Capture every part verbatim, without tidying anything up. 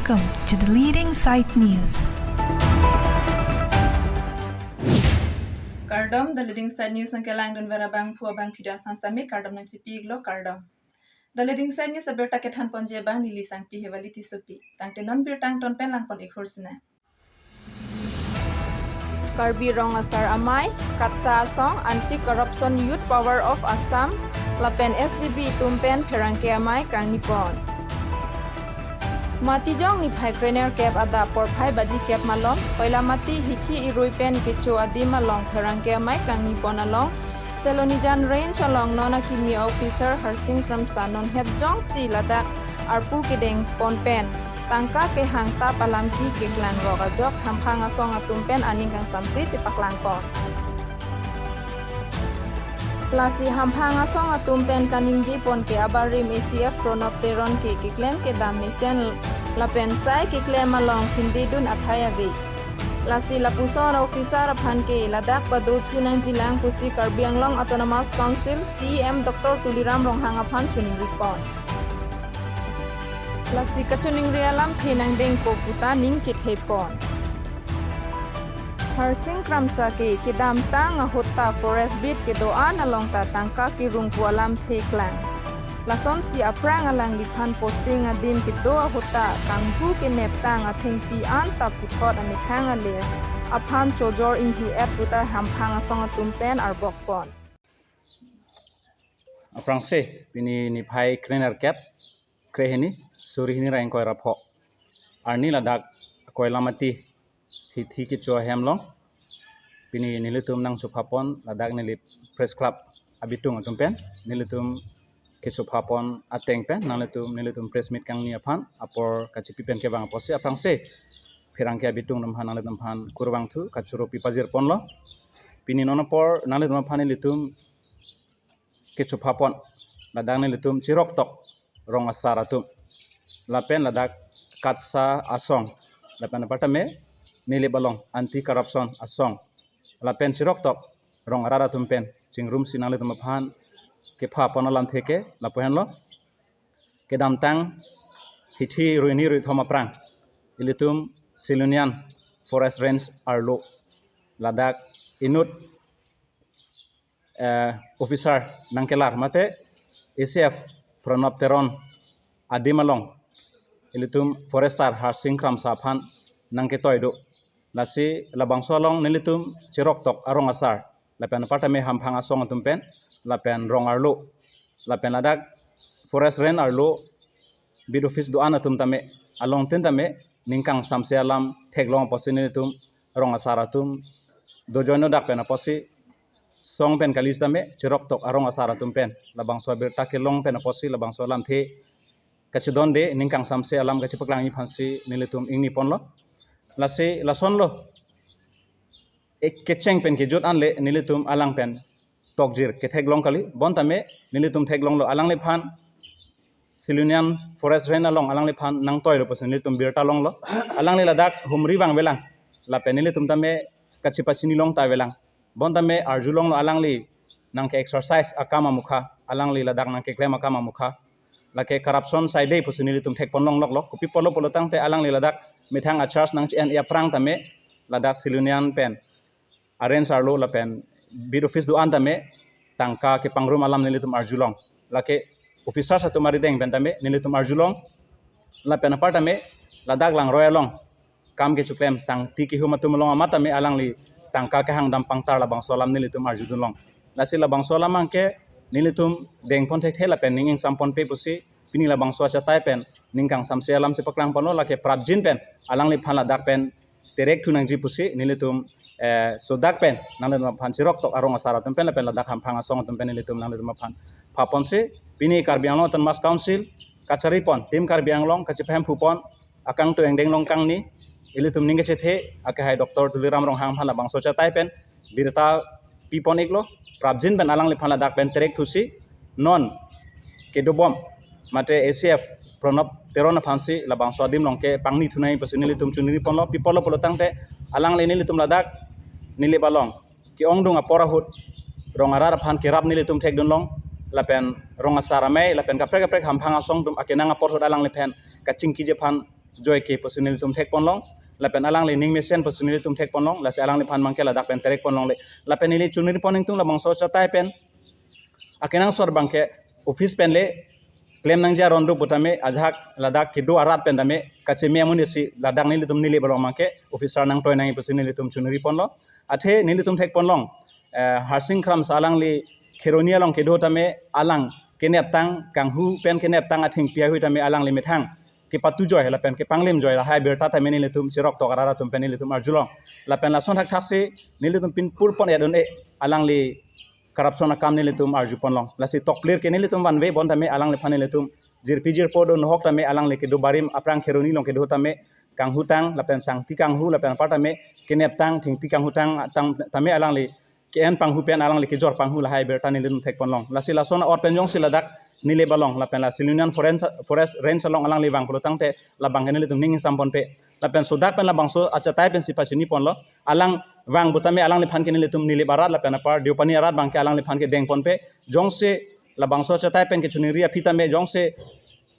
Welcome to the Leading Side News. Kardom, the Leading Side News nangkelangdun vera bangphu abangphi do aphan sitame kardom nangchipi-iklo, kardom. The Leading Side News abirta kethanponji abang neli Sangpi Hewali Tissopi. Tangte non birta angton pen langpon-ik hur sina. Karbi Rong Asar Amei, KATSA asong, Anti Corruption Youth Power of Assam, lapen S G B atum pen pherangke amei kangnipon. Matijong niphai krenerkep adap porphai baji kep malom, Koilamati hithi irui pen kecho adim along pherangke amei kangnipon along, Silonijan Range along non akimi officer Harsing Kramsa non het jongsi ladak arpu kedengpon pen tangka kehang tap alam ke keklangrok ajok hamphang asong atum pen aning kangsamse chepaklangpon. Lasi hamphang asong atum pen kaningjepon ke abarim A C F Pranab Teron ke keklem kedam mesen lapen sai keklem along phindedun athai ave. Lasi lapuson officer aphan ke ladak padothu nangjilang pusi Karbi Anglong Autonomous Council C E M Doctor Tuliram Ronghang aphan choningripon. Lasi kachoningri alamthe nangdengpo puta ning chethepon. Harsing Kramsa ke kedamtang ahut ta forest beat kedo-an along ta tangka kerung pu alamthe klang. Lasonsi aphrang alangliphan posting adim kedo ahut ta kanghu keneptang athengpi anta puthot amethang ale aphan chojor inghu-et puta hamphang asong atum pen arbokpon. Aphrangsi pini niphai krenerkep, krehini, suri hini ra ingkoi ra pho arni ladak Koilamati hithi kecho ahem along pini nelitum nangchophapon ladak neli Press Club abitung atum pen nelitum kechophapon ateng pen nanglitum nelitum press meet kangni aphan apor kachipi pen kevang apotsi aphrangsi pherangke abitung atum aphan nanglitum aphan kurvangthu kachoro pipajirponlo. Pini non apor nanglitum aphan nelitum kechophapon ladak nelitum chiroktok rong asar atum lapen ladak KATSA asong lapen apartame Nilip along Anti Corruption asong lapen chiroktok rong arat atum pen chingrumsi nanglitum aphan kephapon alamthe ke lapu henlo. Kedamtang hithi ruini ruithom aphrang ilitum Silonijan Forest Range arlo ladak inut eh, officer nangkelar mate A C F Pranab Teron adim along ilitum forester Harsing Kramsa aphan nangketoi do. Lasi labangso along nelitum chiroktok arong asar lapen apartame hamphang asong atum pen lapen rong arlo lapen ladak forest range arlo beat office do-an atum tame along tin tame ning kangsamse alam theklong apotsi nelitum rong asar atum dojoino dak pen apotsi song pen kali sitame chiroktok arong asar atum pen labangso abirta kelong pen apotsi labangso alamthe kachidonde ning kangsamse alam kachipaklangji aphansi nelitum ingniponlo. Lasi lasonlo ek kecheng pen kejut anle nelitum alang pen tokjir ketheklong kali. Bon tame nelitum theklonglo alangliphan Silonijan Forest Range along alangliphan nangtoilo pusi nelitum birta longlo. Alangli ladak humri vangvelang lapen nelitum tame kachipachini long ta avelang. Bon tame arjulonglo alangli nangke-exercise akam amukha, alangli ladak nangkeklem akam amukha. Lake corruption saide pusi nelitum thekpon longloklo. Kopi pulo pulo tangte alangli ladak methang a-charge nangchi-en aphrang tame ladak Silonijan pen a-range arlo lapen beat office do-an tame tangka kepangrum alam nelitum arjulong. Lake officers atum arideng pen tame nelitum arjulong. Lapen apar tame ladak langroi along kam kechoklem sangti kehum atum along amat tame alangli tangka kehang dam pangtar labangso alam nelitum arjudunlong. Lasi labangso alam abangke nelitum dengpon thekthe lapen ning ingsamponpe pusi pini labangso achatai pen ning kangsamse alam chepaklangponlo. Lake prapjin pen alangliphan ladak pen terek thu nangji pusi nelitum eh, sodak pen nanglitum aphan chiroktok arong asar atum pen lapen ladak hamphang asong atum pen nelitum nanglitum aphan phaponsi pini Karbi Anglong Autonomous Council kacharipon, Team Karbi Anglong kachipahemphu pon akangtung engdeng long kangni ilitum ning kachethe akehai Doctor Tuliram Ronghang aphan labangso achatai pen birta pipon-iklo. Prapjin pen alangliphan ladak pen terek thusi non kedobom mate A C F Pranab Teron aphansi labangso adim along kepangni thunai pusi nelitum chunri ponlo. Pi pulo pulo tangte alangli nelitum ladak Nilip along ke-ongdung apor ahut rong arat aphan kerap nelitum thekdunlong lapen rong asar amei lapen kaprek kaprek hamphang asong atum akenang apor ahut alangliphan kachingkiji aphan joike pusi nelitum thekponlong. Lapen alangli ning mesen pusi nelitum thekponlong. Lasi alangliphan abangke ladak pen terek ponlongle. Lapen neli chunri pon ingtung labangso achatai pen akenangsot abangke office pen le klem nangji aron do putame ajahak ladak kedo arat pen tame kacheme amonit si ladak nelitum Nilip along abangke officer nangtoi nangji pusi nelitum chunri ponlo. Athe nelitum thekponlong, eh, Harsing Kramsa alangli Kheroni along kedo tame alang keneptang kanghu pen keneptang athengpi ahui tame alangli methang kepatujoi lapen kepanglimjoi lahai birta tame nelitum chirok tok arat atum pen nelitum arjulong. Lapen lason thakthaksi nelitum pinpur pon-et un-e alangli corruption akam nelitum arjuponlong. Lasi tokplir ke nelitum vanve bon tame alangliphan nelitum jirpi jirpo do nohok tame alangli kedo barim aphrang Kheroni along kedo tame kanghutang lapen sangti kanghu lapen apar tame keneptang thengpi kanghutang tang tame alangli ke-en panghu pen alangli kejor panghu lahai birta nelitum thekponlong. Lasi lason ot pen jongsi ladak Nilip along lapen la Silonijan Forest, Forest Range along alangli vang pulotangte labangke nelitum ning ingsam ponpe. Lapen sodak pen labangso achatai pensi pachini ponlo. Alang vang putame alangliphan ke nelitum Nilip arat lapen apar Deopani arat abangke alangliphan ke deng ponpe. Jongsi labangso achatai pen kechunri aphi tame jongsi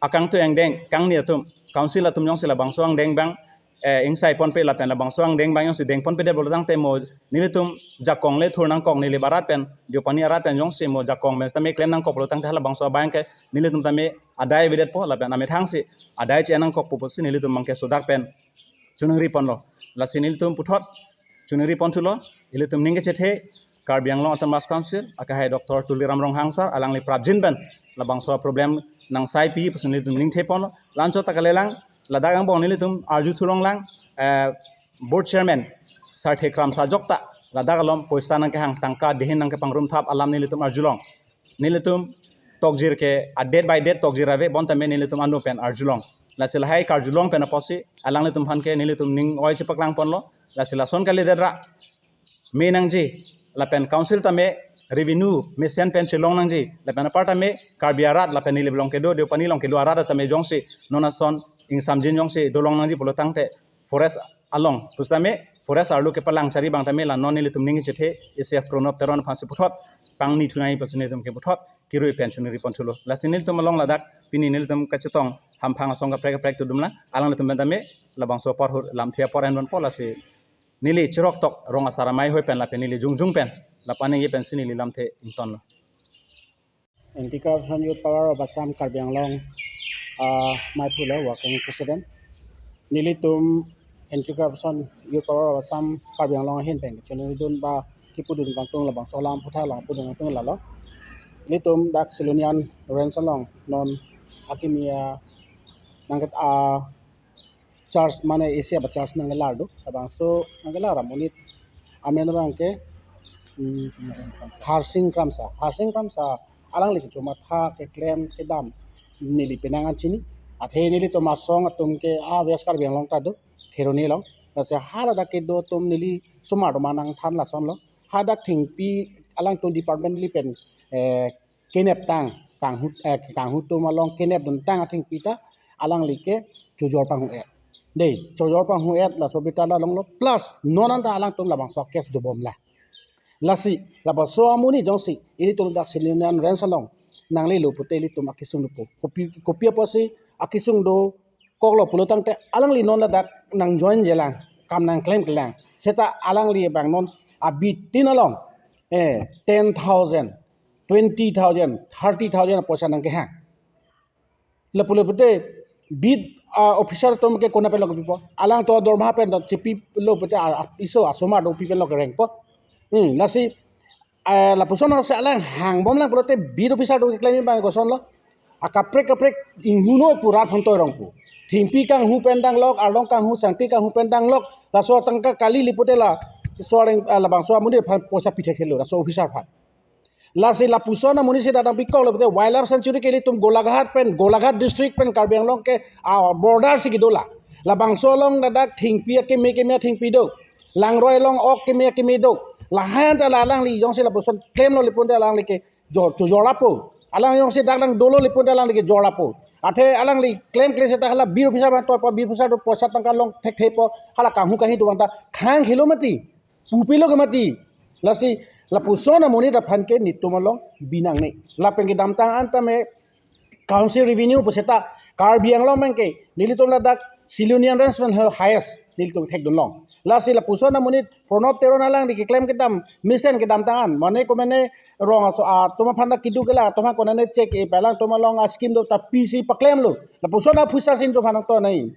akangtui angdeng kangni atum, council atum jongsi labangso angdeng abang, eh, ingsai ponpe lapen labangso angdeng abang jongsi deng ponpedet pulotangte mo nelitum jakong le thur nangkok, Nilip arat pen Deopani arat pen jongsi mo jakong pen tame klem nangkok pulotangte halabangso abangke nelitum tame adai avedetpo lapen amethangsi adai che nangkokpo pusi nelitum abangke sodak pen chunri ponlo. Lasi nelitum puthot chunri ponthulo, ilitum ning kechethe Karbi Anglong Autonomous Council akehai Doctor Tuliram Ronghang sir alangli prapjin pen labangso problem nangsai pi pusi nelitum ningthe ponlo. La-anchot ta kalilang, ladak angbong nelitum arjuthulonglang, eh, board chairman Sarthe Kramsa ajok ta ladak alom poisa nangkehang, tangka dehin nangkepangrumthap alam nelitum arjulong. Nelitum tokjir ke a date by date tokjir ave, bon tame nelitum anu pen arjulong. Lasi lahai karjulong pen apotsi alanglitum aphan ke nelitum ning oi chepaklang ponlo. Lasi lason kalidet ra me nangji lapen council tame revenue mesen pen chelong nangji lapen apar tame Karbi arat lapen Nilip along kedo, Deopani along kedo arat tame jongsi non ason ingsamjin jongsi dolong nangji pulotangte forest along pusitame forest arlo kepalang chari abang tame la non nelitum ning kechethe A C F Pranab Teron aphansi puthot pangni thunai pusi nelitum ke puthot kirui pen chunri ponthulo. Lasi nelitum along ladak pini nelitum kachetong hamphang asong kaprek kaprek atum dum la alanglitum pen tame labangso apor ahut lamthe apor enbonpo. Lasi neli chirok tok rong asar amei hoi pen lapen neli jongjung pen lapu-an ningje pensi neli lamthe ingtonlo. Anti Corruption Youth Power of Assam Karbi Anglong, ah, amei pulo working president. Nelitum Anti Corruption Youth Power of Assam Karbi Anglong ahin pen chunidun ba kipudun kangtung labangso alam aphuthak along pudun kangtung lalo. Nelitum dak Silonijan Range along non akimi anangket a charge mane A C F charge nangkelar do. Labangso nangkelar amonit amen abangke, hmm, Harsing Kramsa. Harsing Kramsa alangli kechomatha keklem kedam neli penang an chini. Athe nelitum asong atum ke a West Karbi Anglong ta do, Kheroni along. Lasi haladak kedo atum neli osomar atum nangthan lasonlo. Hadak thengpi alangtum department neli pen, eh, keneptang kanghu, eh, kanghu atum along kenepduntang athengpi ta alangli ke chojor panghu-et. Dei, chojor panghu-et laso abita la longlo plus non anta alangtum labangso case dobom la. Lasi labangso amonit jongsi ilitum dak Silonijan Range along nanglelo pute ilitum akesung dopo. Kopi, kopi apotsi akesung dokoklo pulotangte alangli non ladak nang join jelang, kam nangklemklelang. Seta alangli abang non a beat tin along, eh, ten thousand, twenty thousand, thirty thousand poisa nangkehang. Lapu lapu te beat, ah, officer atum ke konat pen lo kepipo? Alangtum adormaha pen do chepilo pute, ah, ah, piso asomar do pi pen lo kerengpo. Hmm, lasi, eh, lapuson si alang hangbomlang pulote beat officer atum keklem abang kosonlo. Akaprek kaprek inghunoi pu rat aphan toirong pu. Thengpi kanghu pen danglok, arlong kanghu, sangti kanghu pen danglok. Laso atangka kali li pute la, so areng, ah, labangso amonit aphan poisa pithekthelo, laso officer aphan. Lasi lapuson amonit si dak nangpikoklo pute Wildlife Sanctuary ke ilitum Golaghat pen, Golaghat district pen Karbi Anglong ke, ah, border si kedo la. Labangso along ladak thengpi akeme keme athengpi do. Langroi along ok keme akeme do. Lahai anta la alangli jongsi lapuson klemlo li pute alangli ke jor, chojor lapo. Alang jongsi dak nangdolo li pute alangli ke jor lapo. Athe alangli klemkle seta hala beat officer abang toipo, beat officer atum poisa tangka long thekthepo, hala kanghu kanghi atum abang ta khang helo mati. Pupilo ke mati. Lasi lapuson amonit aphan ke nelitum along binangne. Lapen kedamtang an tame council revenue puseta Karbi Anglong abang ke nelitum ladak Silonijan Range pen highest nelitum thekdunlong. Lasi lapuson amonit Pranab Teron alangli keklem kedam, mesen kedamtang an, mane komane rong aso atum aphan ta keduk ke la, atum aphan konane check-e pi, alangtum along a-scheme do ta pisi paklemlo. Lapuson a-officer si nelitum aphan nangtonai.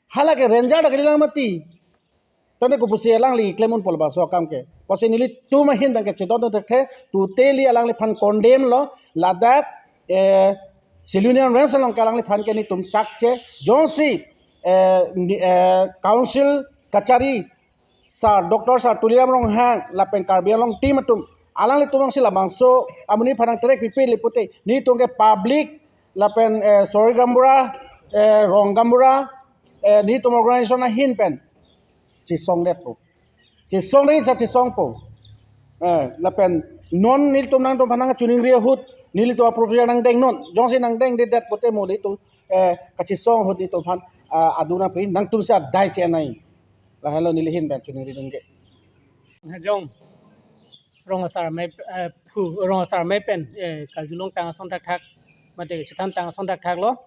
Hala ke ranger ta kalilang mati. Tone kopusi alangli klem unpo labangso akam ke. Pusi nelitum ahin abang ke chedon thekthe, totally alangliphan condemn lo, ladak, eh, Silonijan Range along ke alangliphan ke nelitum chakche, jongsi, eh, ni-, eh, council kachari, Sir, Doctor Sir Tuliram Ronghang, lapen Karbi Anglong team atum, alanglitum si labangso amonit aphan nangterek pipe le pute, nelitum ke public, lapen, eh, Sorir Gaonbura, eh, Rong Gaonbura, eh, nelitum organization ahin pen chesongdetpo. Chesongdetji sa chesongpo. Eh, lapen non nelitum nangtum aphan nangchiningri ahut, nelitum a-property nangdengnon. Jongsi nangdengdedet pute mo nelitum, eh, kachesong ahut nelitum aphan, ah, aduna pri nangtum si adai chenai. Lahelo neli ahin pen chiningridun ke. Hajong rong asar amei, eh, phu, rong asar amei pen, eh, karjulong tang ason thakthak, mate chethan tang ason thakthak lo.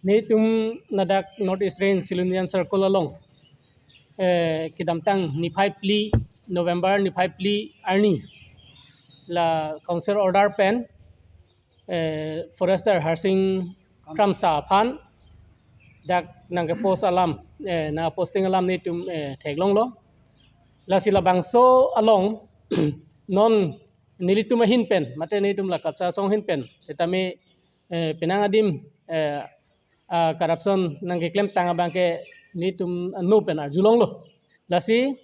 Nelitum ladak North East Range Silonijan Circle along, eh, kedamtang niphai phli, November niphai phli arni, la council order pen, eh, Forester Harsing Kramsa aphan dak nangkepost alam, eh, nangposting alam nelitum, eh, theklonglo. Lasi labangso along non nelitum ahin pen, mate nelitum la KATSA asong ahin pen, setame, eh, penang adim, eh, ah, corruption nangkeklem tang abang ke nelitum ano pen arjulonglo. Lasi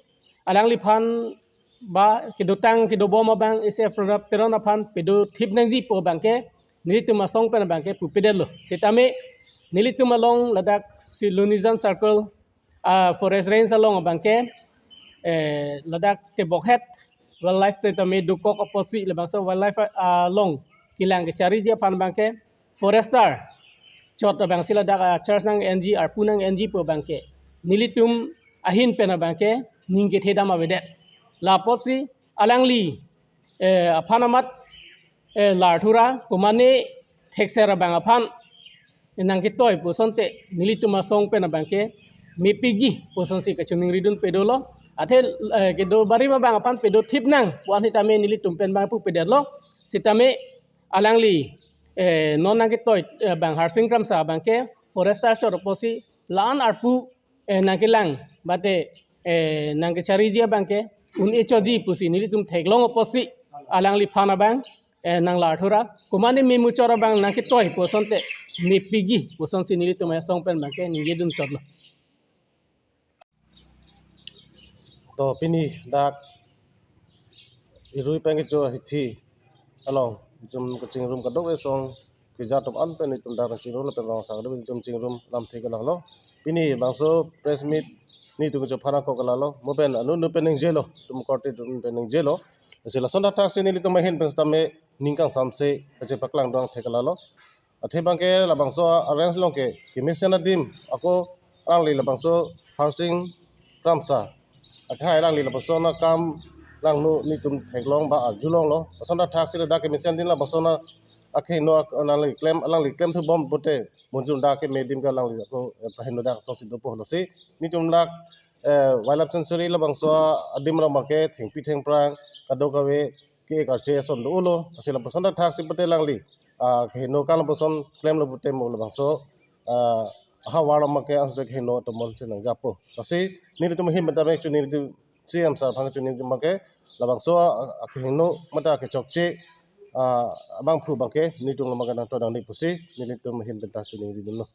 alangliphan ba kedotang kedobom abang isi Pranab Teron aphan pedothip nangjipo abang ke nelitum asong pen abang ke pupedetlo. Setame nelitum along ladak Silonijan Circle, ah, Forest Range along abang ke, eh, ladak Tebokhet wildlife te tame dokok apotsi labangso wildlife, ah, along kelang kechariji aphan abang ke Forester chot abang si ladak, ah, charge nang-enji, arpu nang-enjipo abang ke nelitum ahin pen abang ke ning kethedam avedet. Lapotsi alangli, eh, aphan amat, eh, larthura, komane thekser abang aphan nangketoi pu asonte nelitum asong pen abang ke mepikji pu asonsi kachiningridun pedolo. Athe, eh, kedo barim abang aphan pedothip nang pu an sitame nelitum pen abang pupedetlo. Sitame alangli, eh, non nangketoi, eh, abang Harsing Kramsa abang ke Forester chot apotsi la-an arpu, eh, nangkelang, mate, eh, nangkechariji abang ke un-e chotji pusi nelitum theklong apotsi alangliphan abang, eh, nanglarthura, komane memuchot abang nangketoi pu asonte mepikji pu asonsi nelitum asong pen abang ke ningjedun chotlo. To pini dak Erui pen kecho hithi along, itum kachingrum kadokave asong keja atum an pen itum dak chingrum lapen rong asar kadokave itum chingrum lamthe ke lahelo. Pini bangso press meet nelitum kecho aphan ako ke lahelo. Mo pen anu nu pen ningjelo, itum korte itum pen ningjelo. Lasi lason thakthak si nelitum ahin pen sitame ning kangsamse kachepaklang doang thek ke lahelo. Athe abang ke labangso a-range along ke kemesen adim ako alangli labangso Harsing Kramsa akhai alangli labangso akam langno nelitum theklong ba arjulonglo. Lason thakthak si ladak kemesen adim labangso akehingno ak-, alangli klem, alangli klemthubom pute monjun dak keme adim ke alangli ako, eh, pahingno dak asonsi dopo. Lasi nelitum dak, eh, Wildlife Sanctuary labangso adim along abang ke thengpi thengphrang kadokave ke karche ason dolo. Lasi lapuson thakthak si pute alangli, ah, kehingno akam lapuson klemlo pute mo labangso, ah, havar along abang ke anse kehingno atum monsi nangjapo. Lasi nelitum ahin pen tame choningri C M sir aphan choningri abang ke labangso, ah, kehingno mate kechokche, ah, abangphu abang ke nelitum along abang ke nangtoi nangne pusi nelitum ahin pen ta choningridunlo.